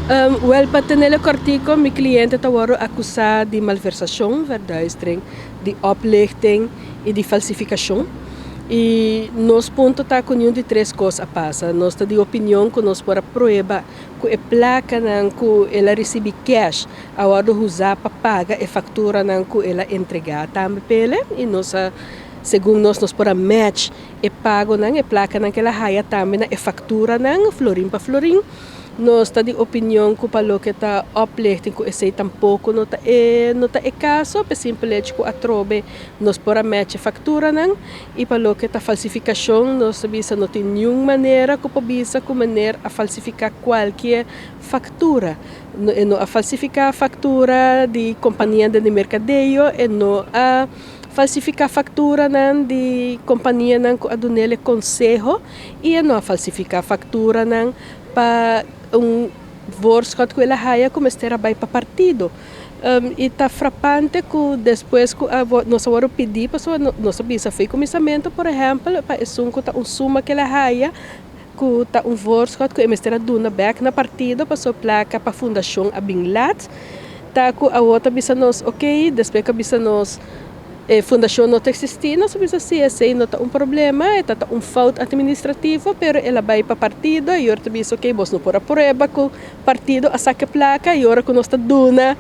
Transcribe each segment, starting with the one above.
Wel, pa tenele kortico, mi cliente ta wordo acusa di malversacion, verduistering, di oplichting y di falsificacion. Y nos punto ta cu ningun di tres cos a pasa. Nos ta di opinion cu nos por a prueba cu e placanan cu el a ricibi cash a wordo usa pa paga e facturanan cu el a entrega tambe p'ele y nos a segun nos, nos por a match e pagonan, e placanan cu el a haya tambe na e facturanan, florin pa florin. Nos ta di opinion cu pa loke ta oplichting, cu esey tampoco no ta e caso, pa simpel hecho cu atrobe nos por a match e facturanan, y pa loke ta falsificacion, nos ta bisa no tin ningun manera cu por bisa cu meneer a falsifica cualkier factura. No, e no a falsifica factura di compania di mercadeo, e no a falsifica facturanan di companianan cu a dunele conseho y e no a falsifica facturanan pa un voorschot cu el a haya cu mester a bay pa partido. Y ta frappante cu despues cu nos a pidi, pasobra nos a bisa for di cuminsamento, por ehempel, pa esun cu ta un suma cu el a haya, cu ta un voorschot cu e mester a duna back na partido, paso placa pa fundacion a bin laat, ta cu awor ta bisa nos, ok, despues cu bisa nos fundacion no ta existi, nos bisa si esey no ta un problema, ta un fout administrativo, pero el a bay pa partido y ora bisa, ok, boso no por a prueba cu partido a saca placa, y ora cu nos ta duna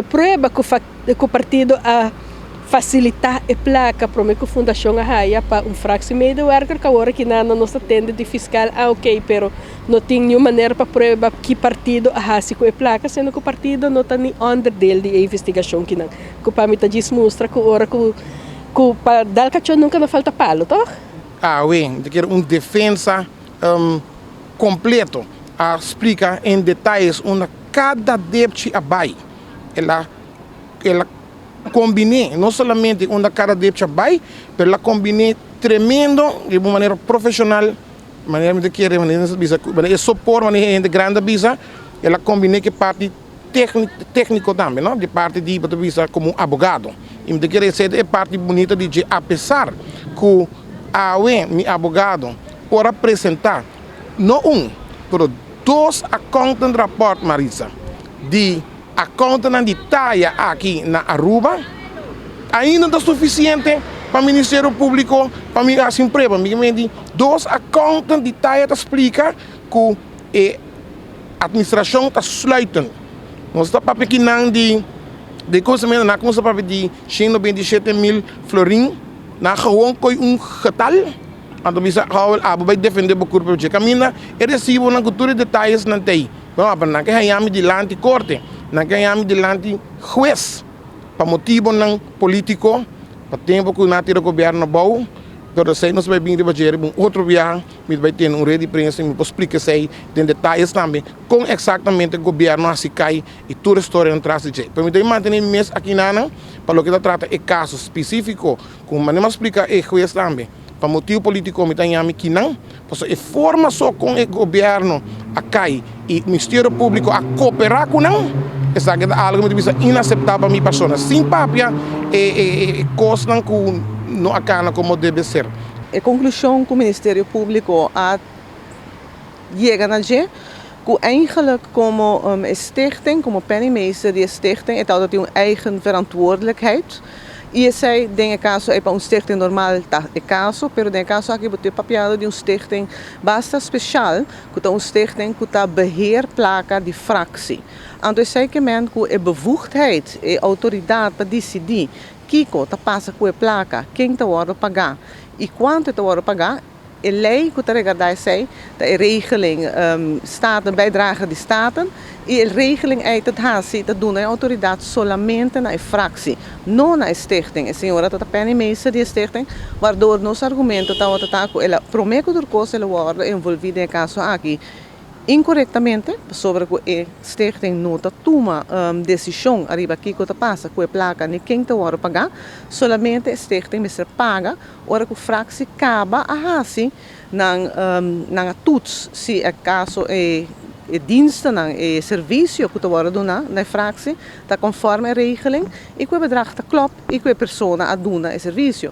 prueba cu partido a facilita e placa pa cu fundacion a haya pa un fractiemedewerker, cu awor aki na nos ta tende di fiscal, ah, ok, pero no tin ningun manera pa prueba cu partido a hasi cu e placa, sendo cu partido no ta ni onderdeel di investigacion aki nan. Cu pa mi ta djis mustra cu ora cu pa dal cacho nunca no falta palo, toch? Ah, wen, mi kier un defensa completo a splica den detaye unda cada debchi a bay. El a combina no solamente unda cada debchi a bay, mas el a combina tremendo di un manera profesional, manera mi kier, manera bisa, manera sopor, manera hende grandi bisa, el a combina cu parti tecnico tambe, no? Di parti di bisa como abogado. Y mi kier bisa e parti bunita di apesar cu awe mi abogado por a presenta no un, pero dos accountant rapport, Marisa, di accountant di taya aki na Aruba, ainda no ta suficiente pa Ministerio Publico, pa mi asina prueba. Mi dos accountant di taya ta splica cu e administracion ta sluitend. Nos ta papia aki di cos na nos ta papia di 127 mil florin, na gewoon coi un getal. Anto bisa hou abo bay defende bo curpa je caminda e recibo nan cu tur detaye nan tey. No, maar nan ke hayami dilanti corte, nan ke hayami dilanti juez pa motibonan politico, pa tempo cu nan a tira gobierno abou, pero esey nos bay bin riba dje un otro biaha, mi bay tin un rede de prensa, mi por splica esey den detaye tambe, con exactamente gobierno a cay y tur historia atras di dje. Pero mi tin mantene mi mes aki nan, pa loke ta trata e caso specifico, cu manera mi a splica e juez tambe, pa motibo politico mi ta yama aki nan, pasobra e forma so con e gobierno a cay y Ministerio Publico a coopera cu nan, esaki ta algo mi bisa inaceptabel pa mi persona. Sin papia e cosnan cu no a cana como debe ser. E conclusion cu Ministerio Publico a yega na dje, cu eigenlijk como stichting, como penningmeester di stichting, e ta un eigen verantwoordelijkheid. Y esey, den caso, ta pa un stichting normal ta e caso, pero den caso aki bo ta papiando di un stichting basta special, cu ta un stichting cu ta beheer placa di fractie. Anto esey kiermen cu e bevoegdheid e autoridad pa dicidi kico ta pasa cu e placa, ken ta wordo paga y cuanto ta wordo paga, e ley cu ta regarda esey, de regeling staten, bijdrage di staten, y e regeling uit het hasi, ta duna e autoridad solamente na fractie, no na stichting. E señora ta penningmeester di stichting, waardoor nos argumento ta cu el a prome cu cos el a wordo envolvi den e caso aki incorrectamente, sobre cu e stichting no ta tuma decision ariba kico ta pasa cu e placa ni ken ta wordo paga, solamente e stichting mester paga ora cu fractie caba a hasi nan toets si e caso e diensten e servicio cu ta wordo duna na fractie ta conforme e regeling y cu e bedrag ta klopt y cu e persona a duna e servicio.